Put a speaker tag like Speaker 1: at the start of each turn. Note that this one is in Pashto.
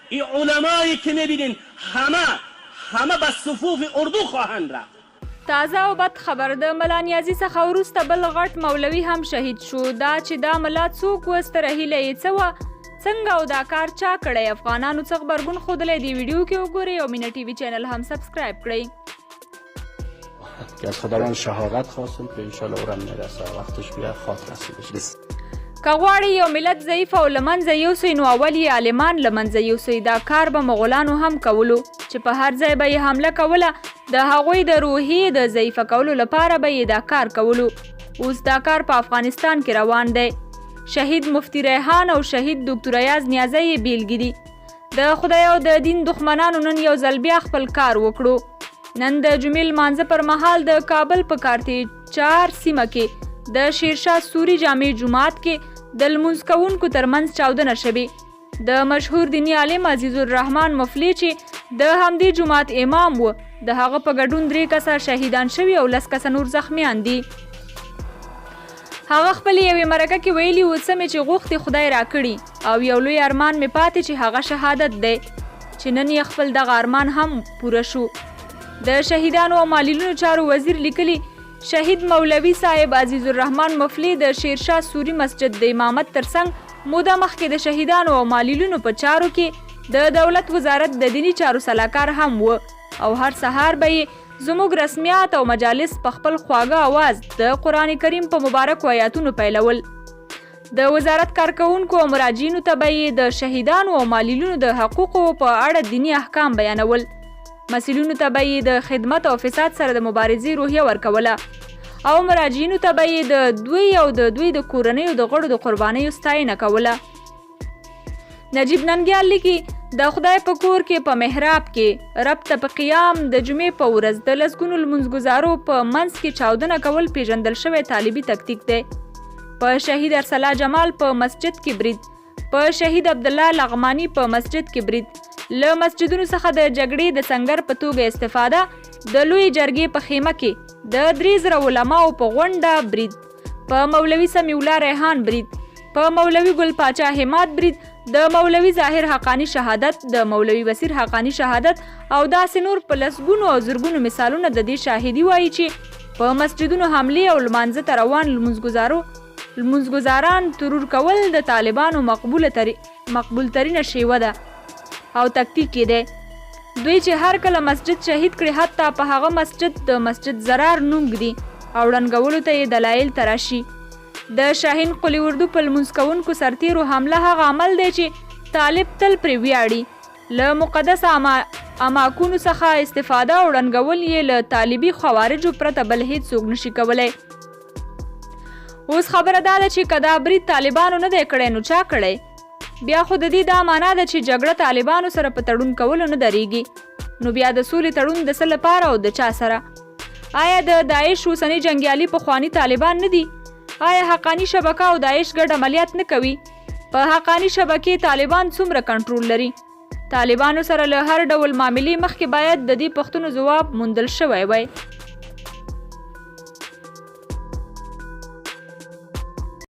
Speaker 1: این علمایی که میبینین همه همه به صفوف اردو خواهند رفت.
Speaker 2: تازه او بد خبر د ملا نیازي څخه وروسته بل غټ مولوي هم شهید شو. دا چې دا ملا څوک و، ستره هیله یې څه وه، څنګه او دا کار چا کړی، افغانانو څه غبرګون ښودلی، دې ویډیو کې وګورئ او مینه ټي وي چینل هم سبسکرایب کړئ.
Speaker 3: که از خداوند شهادت خواستم که انشالله اورم میرسه وقتش بیا خاک نصیبش.
Speaker 2: که غواړئ یو ملت ضعیف او له منځه یوسئ نو اول یې عالمان له منځه یوسئ. دا کار به مغولانو هم کولو چې په هر ځای به یې حمله کوله، د هغوی د روحیې د ضعیفه کولو لپاره به یې دا کار کولو. اوس دا کار په افغانستان کې روان دی. شهید مفتي ریحان او شهید دوکتور ایاز نیازی یې بیلګې دي. د خدای او د دین دښمنانو نن یو ځل بیا خپل کار وکړو. نن د جمعې لمانځه پر مهال د کابل په کارتې چار سیمه کې د شیرشاه سوري جامع جومات کې د لمونځ کوونکو ترمنځ چاودنه شوې. د مشهور دیني عالم عزیز الرحمن مفلې چې د همدې جومات امام و، د هغه په ګډون 3 کسه شهیدان شوي او 10 کسه نور زخمیان دي. هغه خپلې یوې مرکه کې ویلي و، څه مې چې غوښتي خدای راکړي او یو لوی ارمان مې پاتې چې هغه شهادت دی، چې نن یې خپل دغه ارمان هم پوره شو. د شهیدانو او معلولینو چارو وزیر لیکلي، شهید مولوي صاحب عزیز الرحمن مفلې د شیرشاه سوري مسجد د امامت ترڅنګ موده مخکې د شهیدانو او معلولینو په چارو کې د دولت وزارت د دیني چارو سلاکار هم و او هر سهار به یې زموږ رسمیات او مجالس په خپل خواږه اواز د قرآن کریم په مبارکو آیاتونو پیلول. د وزارت کارکوونکو او مراجعینو ته به یې د شهیدانو او معلولینو د حقوقو په اړه دیني احکام بیانول. مسؤلینو ته به یې د خدمت او فساد سره د مبارزې روحیه ورکوله او مراجعینو ته به یې د دوی او د دوی د کورنیو د غړو د قربانیو ستاینه کوله. نجیب ننګیال لیکي، د خدای په کور کې په محراب کې رب ته په قیام د جمعې په ورځ د لسګونو لمونځګزارو په منځ کې چاودنه کول پیژندل شوی طالبي تکتیک دی. په شهید ارسلا جمال په مسجد کې برید، په شهید عبدالله لغمانی په مسجد کې برید، له مسجدونو څخه د جګړې د سنګر په توګه استفاده، د لوی جرګې په خیمه کې د 3000 علماو په غونډه برید، په مولوي سمیع الله ریحان برید، په مولوي ګل پاچا حماد برید، د مولوي ظاهر حقاني شهادت، د مولوي بصیر حقاني شهادت او داسې نور په لسګونو او زرګونو مثالونه د دې شاهدي وایي چې په مسجدونو حملې او لمانځه ته روان لمونځګزاران ترور کول د طالبانو مقبول ترینه شیوه ده او تکتیک یې دی. دوی چې هر کله مسجد شهید کړي، حتی په هغه مسجد د مسجد ضرار نوم ږدي او ړنګولو ته یې دلایل تراشي. د شاهین قلي اردو په لمونځ کوونکو سرتیرو حمله هغه عمل دی چې طالب تل پرې ویاړي. له مقدسه اماکونو څخه استفاده او ړنګول یې له طالبي خوارجو پرته بل هیڅوک نشي کولی. اوس خبره دا ده چې که دا برید طالبانو نه دی کړی نو چا کړی؟ بیا خو د دې دا معنا ده چې جګړه طالبانو سره په تړون کولو نه درېږي، نو بیا د سولې تړون د څه لپاره او د چا سره؟ آیا د داعش اوسني جنګیالي پخواني طالبان نه دي؟ آیا حقاني شبکه او داعش ګډ عملیات نه کوي؟ په حقاني شبکې طالبان څومره کنټرول لري؟ طالبانو سره له هر ډول معاملې مخکې باید د دې پوښتنو ځواب موندل شوی وای.